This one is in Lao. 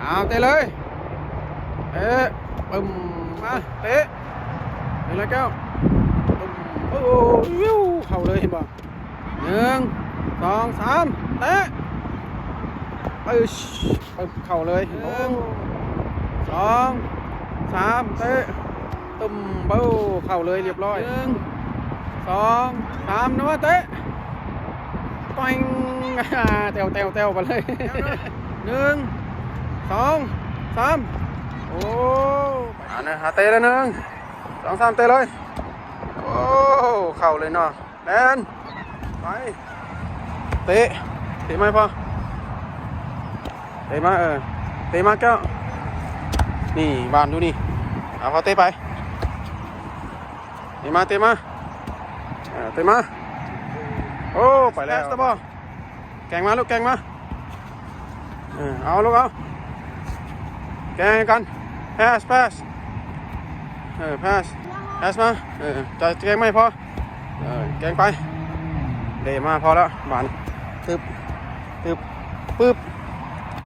ເອົາເຕະເລີຍ ເຕະ ປຶ້ມ ມາ ເຕະ ເຕະເລີຍແກ້ວ ປຶ້ມ ໂອ້ ວິວ ເຂົ້າເລີຍ ເຫັນບໍ່? ໜຶ່ງ ສອງ ສາມ ເຕະ ປຶ້ມ ເຂົ້າເລີຍ ໜຶ່ງ ສອງ ສາມ ເຕະ ປຶ້ມ ໂອ້ ເຂົ້າເລີຍ ລຽບຮ້ອຍ ໜຶ່ງ ສອງ ສາມ ນະ ເຕະ ປຶ້ມ ແຕ້ວໆໆ ໄປເລີຍ ໜຶ່ງ ສອງ ສາມ ໂອ້ ເອົານະ ຫາເຕະເລີຍ ໜຶ່ງ ສອງ ສາມ ເຕະເລີຍ ໂອ້ ເຂົ້າເລີຍເນາະ ແລ່ນ ໄປ ເຕະ ເຕະໃໝ່ພໍ ເຕະມາ ເອີ ເຕະມາແກ້ວ ນີ້ ບານຢູ່ນີ້ ເອົາ ພໍເຕະໄປ ເຕະມາ ເຕະມາ ເອີ ເຕະມາ ໂອ້ ໄປແລ້ວ ແກງມາລູກ ແກງມາ ເອີ ເອົາລູກ ເອົາ ແກງໃຫ້ກັນ ແພສ ແພສ ເອີ ແພສ ແພສມາ ເອີ ຈະແກງໃໝ່ພໍ ເອີ ແກງໄປ ເດ ມາ ພໍແລ້ວ ບານ ຕຶບ ຕຶບ ປຶບ